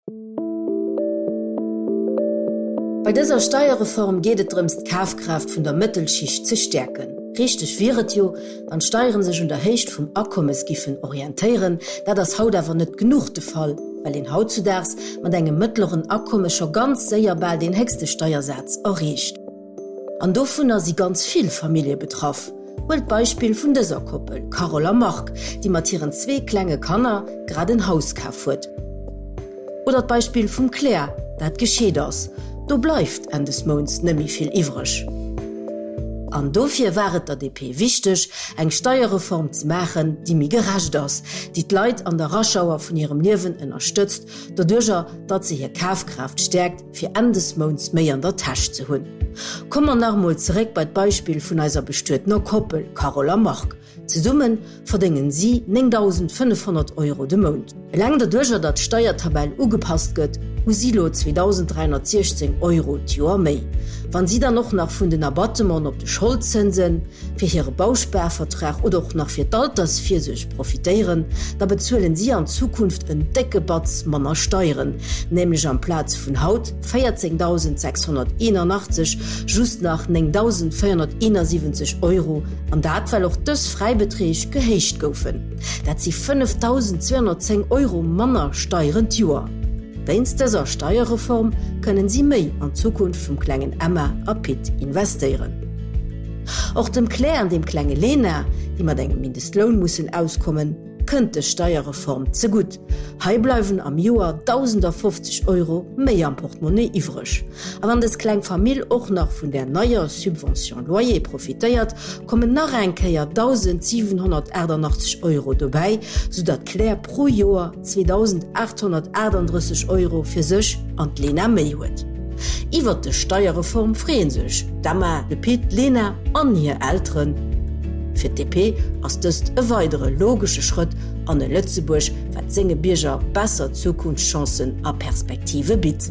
Bei dëser Steierreform geet et drëms d'Kafkraaft vun der Mëttelschicht ze stäerken. Richteg wier et jo, wann d'Steieren sech un der Héicht vum Akommes giffen orientéieren. Dat ass haut awer net genuch de Fall, well een hautzudaags mat engem mëttleren Akommes scho ganz séier bal deen héchste Steiersaz erreecht. An dovunner si ganz vill Famillje betraff. Huelt d'Beispill vun dëser Koppel, Carole a Marc, déi mat hiren zwee klenge Kanner grad en Haus kaf huet. Oder d'Beispill vum Claire, dat gescheet ass. Do bleift Enn des Mounts net méi vill iwwreg. An dofir war et der DP wichteg, eng Steierreform ze maachen, déi méi gerecht ass, déi d'Leit an der Rushhour vun hirem Liewen ënnerstëtzt, doduerjer datt se hir Kafkraaft stäerkt, fir Enn des Mounts méi an der Täsch ze hunn. Komme mer nach emol zeréck bei d'Beispill vun eiser bestuetener Koppel, Carole a Marc. Zesumme verdéngen si 9.500 Euro de Mount. Eleng doduercher, datt d'Steiertabell ugepasst gëtt, hu si lo 2.316 Euro d'Joer méi. Wann si dann och nach vun den Abattementen op de Scholdzënsen, fir hire Bausparvertrag oder och nach fir d'Altersvirsuerg profitéieren, da bezuelen si an Zukunft en décke Batz manner Steieren, nämlech amplaz vun haut 14.681 just nach 9.471 Euro, an dat well och dës Fräibeträg gehéicht goufen. Dat si 5.210 Euro manner Steieren d'Joer. Wéinst dëser Steierreform kënnen si méi an d'Zukunft vum klengen Emma a Pit investéieren. Och dem Claire an dem klenge Lena, déi mat engem Mindestloun mussen auskommen, kënnt dës Steierreform zegutt. Hei bleiwen am Joer 1.050 Euro méi am Portemonnaie iwwreg. A wann dës kleng Famill och nach vun där neier Subvention loyer profitéiert, kommen nach eng Kéier 1.788 Euro dobäi, soudatt d'Claire pro Joer 2.838 Euro fir sech an d'Lena méi huet. Iwwert dës Steierreform freeë sech d'Emma, de Pit, d'Lena an hir Elteren. Fir d'DP ass dëst e weidere logesche Schrëtt an e Lëtzebuerg, wat senge Bierger besser Zukunftschancen a Perspektive bitt.